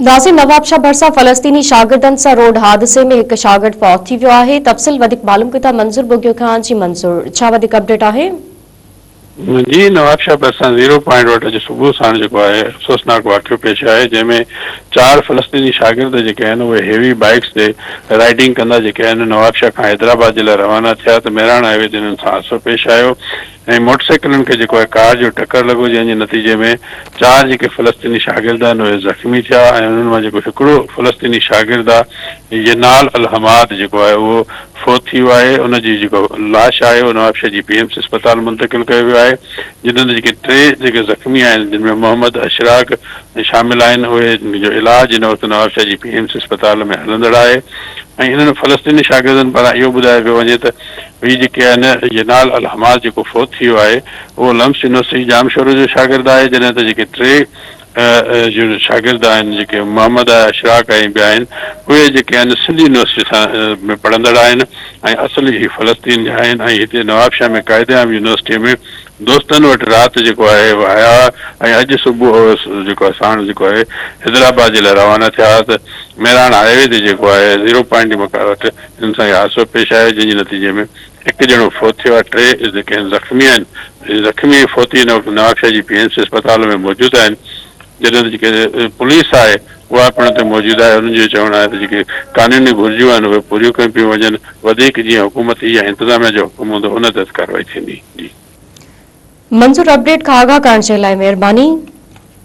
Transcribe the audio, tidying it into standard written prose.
ناظرين نوابشاهه ڀرسان فلسطيني شاگردن سان روڊ حادثي ۾ هڪ شاگرد فوت ٿي ويو آهي تفصيل وڌيڪ معلوم ڪيون ٿا منظور ٻگهيو کان جي منظور ڇا وڌيڪ اپڊيٽ آهي. جي نوابشاهه ڀرسان زيرو پوائنٽ وٽ اڄ صبح ساڻ جيڪو آهي افسوسناڪ واقعو پيش آيو جنهن ۾ چار فلسطيني شاگرد جيڪي آهن اهي هيوي بائيڪس تي رائيڊنگ ڪندا جيڪي آهن نوابشاهه کان حيدرآباد جي لاء روانا ٿيا ته مهراڻ هائي وي تي انهن سان حادثو پيش آيو ۽ موٽر سائيڪلن کي جيڪو آهي ڪار جو ٽڪر لڳو جنهن جي نتيجي ۾ چار جيڪي فلسطيني شاگرد آهن اهي زخمي ٿيا ۽ انهن مان جيڪو هڪڙو فلسطيني شاگرد آهي ينال الحماد جيڪو آهي اهو فوت ٿي ويو آهي ان جي جيڪو لاش آهي اهو نوابشاهه جي پي ايم سي اسپتال منتقل ڪيو ويو آهي جڏهن ته جيڪي ٽي جيڪي زخمي آهن جن ۾ محمد اشراق شامل آهن اهي جو علاج هن وقت نوابشاهه جي پي ايم سي اسپتال ۾ هلندڙ آهي ۽ انهن فلسطيني شاگردن پاران اهو ٻڌايو پيو وڃي ته هي جيڪي آهن ينال الحماد جيڪو فوت ٿي ويو آهي اهو لمس يونيورسٽي ڄامشورو جو شاگرد آهي جڏهن ته جيڪي ٽي شاگرد آهن جيڪي محمد اشراق ۽ ٻيا آهن اهي جيڪي آهن سنڌ يونيورسٽي سان ۾ پڙهندڙ آهن ۽ اصل هي فلسطين جا آهن ۽ هتي نوابشاهه ۾ قائد اعظم يونيورسٽي ۾ دوستن وٽ رات جيڪو آهي آيا ۽ اڄ صبح جيڪو آهي ساڻ جيڪو آهي حيدرآباد جي لاء روانا ٿيا ته مهراڻ هاء وي تي جيڪو آهي زيرو پوائنٽ جي مقام وٽ ان سان اهو حادثو پيش آيو جنهن جي نتيجي ۾ هڪ ڄڻو فوت ٿيو آهي ٽي جيڪي آهن زخمي آهن زخمي ۽ فوتي هن وقت نوابشاهه جي پي ايم سي اسپتال ۾ موجود آهن جڏهن ته جيڪي پوليس آهي اها پڻ اتي موجود آهي انهن جو چوڻ آهي ته جيڪي قانوني گهرجون آهن اهي پوريون ڪيون پيون وڃن وڌيڪ جيئن حڪومتي يا انتظاميا جو حڪم هوندو ان تحت ڪارروائي ٿيندي جي. منظور اپڊيٽ کان آگاهه ڪرڻ جي لاء مهرباني.